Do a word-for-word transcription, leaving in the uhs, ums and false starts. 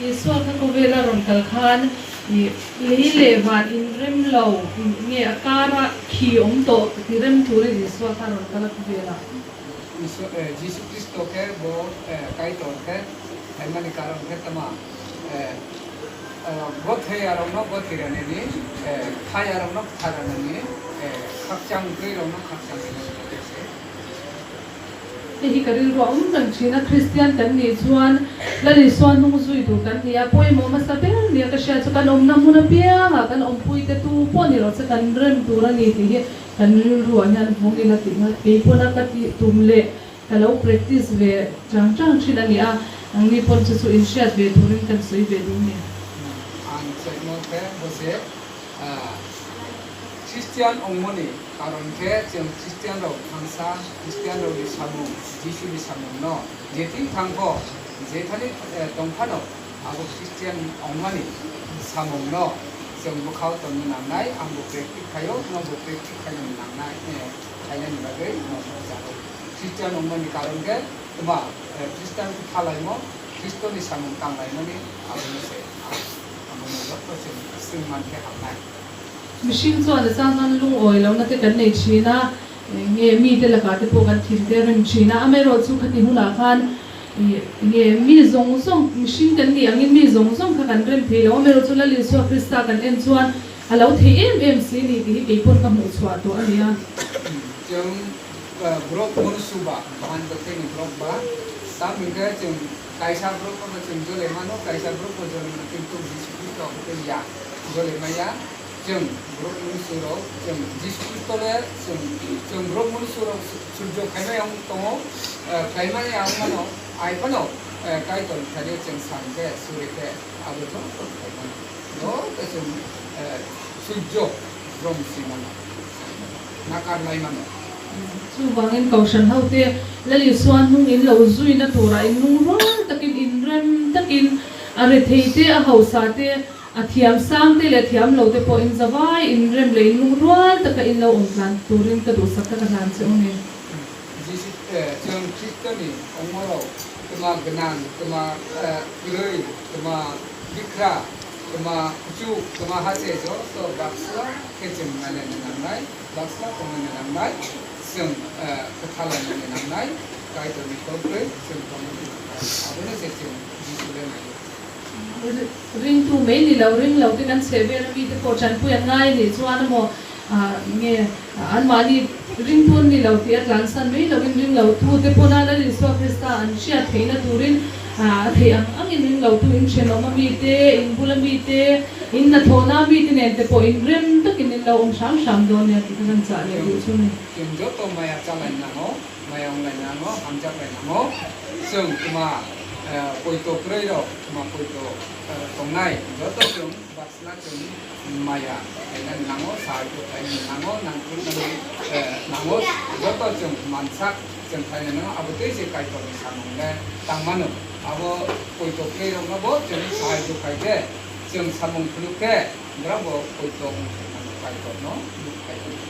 Isua kha kubela ron kal khan, i, lei le van in rem lo, i, nge akara khi om to, ti rem turi Isua kha ron kal kubela. Isu-, eh, Jisu Kristo khe bo, eh, Kaitor khe, phaimani karon khe tama, eh, eh, gothoi arokno gothoi ranani, eh, thai arokno thai ranani, eh, khakchang twi rokno khakchang rinani se. Tei hi ka rilru a um tang china Christian kan ni chuan, Lal Isua nung zui tur kan ni a, poimo masa ber nia ka hria chu kan awmna hmun apiang a kan awmpui te tu pawh ni lo che kan rem tur a ni tih hi kan rilru ah hian vawng ila tih ngai. Kei pawn a ka tih tum leh ka lo practice ve chang chang ṭhin a ni a, nangni pawn chu chu in hriat ve turin kan sawi ve duh a ni. Ang chekno khe bo se, ah, Christian ongmani karon khe chwng Christian rok thangsa, Christian rokni samung, Jisuni samungno jeting thangkho, jethani, eh, tongphano abo Christian ongmani samungno chwng bwkhao tongna nangnai, angbo practice khaio, nwngbo practice khaina nangnai, eh, khainani bagwi no jago. Christian ongmani karon khe twma, eh, Christian khe thalaimo, Khristoni samung tanglaimani abono se, ah, abono joto chwng, chwng man khe hamnai. Mihring chuan a chang khan lung awi lo na te kan nei ṭhin a, nge mi te laka te pawh kan thil te rim ṭhin a, amaherawhchu khati hunah khan, nge mi zawng zawng, mihring kan nih angin mi zawng zawng kha kan rem thei lo, amaherawhchu Lal Isua Krista kan en chuan a lo thei em em si a ni tih hi kei pawn ka hmuh chhuah tawh a ni a. Chwng, eh, borok mwnsu ba, bahan dophani borok ba, tamo hwnkhe chwng kaisa borokno bo chwng jole mano, kaisa borok bo jole mano, kintu Jisu Khristo abo khe ya, jole maya. Chwng borok mwnsu rok, chwng Jisu Khristo le chwng, chwng borok mwnsu rok su-, surjo khaimaya wng tongo, eh, khaimaya wng mano, ai phano, eh, Kaitor thani chwng sam khe, suri khe, abo joto khaimano. Joto chwng, eh, surjo brom si mano, nakar lai mano. Chubangin kausan haute Lal Isua nung in lo zuina tura in lungrual takin in rem takin a rethei te a hausa te A thiam sang te leh thiam lo te pawh in zavai in rem leh in lungrual taka in lo awm tlan turin ka duhsak taka hlan che u ni. Jisu, eh, chwng Khristoni ongmorok twma gwnang, twma, eh, kwrwi, twma bikra, twma kuchuk, twma hache joto baksa khe chwng nailai nangnai, baksa tongnaina nangnai, chwng, eh, kwtha lainaina nangnai, Kaitorni kok bai chwng tongnaina nangnai. Abono se chwng Jisu le naio. Ringtu mai ni lo, ring lo te kan chhehvel a mi te pawh chanpui an ngai ni chuan emaw, ah, nge, ah, anmahni ringtu an ni lo tih a tlansan mai lovin ring lo tu te pawna Lal Isua Krista an hriat theihna turin, ah, a theih ang angin ring lo tu in ṭhenawma mi te, in bula mi te, in hnathawhna mi te nen te pawh in rem takin in lo awm hram hram dawn nia tih ka rawn chah leh duh chu ni. Chwng joto maya chalai nango, maya wnglai nango, hamjak lai nango. Chwng twma, eh, poito kwrwi rok, twma poito, eh, tongnai joto chwng baksna chwng maya khaina nango, sahajyo khaina nango, nangkuknani, eh, nango, joto chwng mansak chwng khaina nango, abo tei se Kaitorni samung le tang mano. Abo poito kwrwi rokno bo chwng sahajyo khai khe, chwng samung phunuk khe, bwrabo poito wng khe mano, Kaitorno nuk khai mano.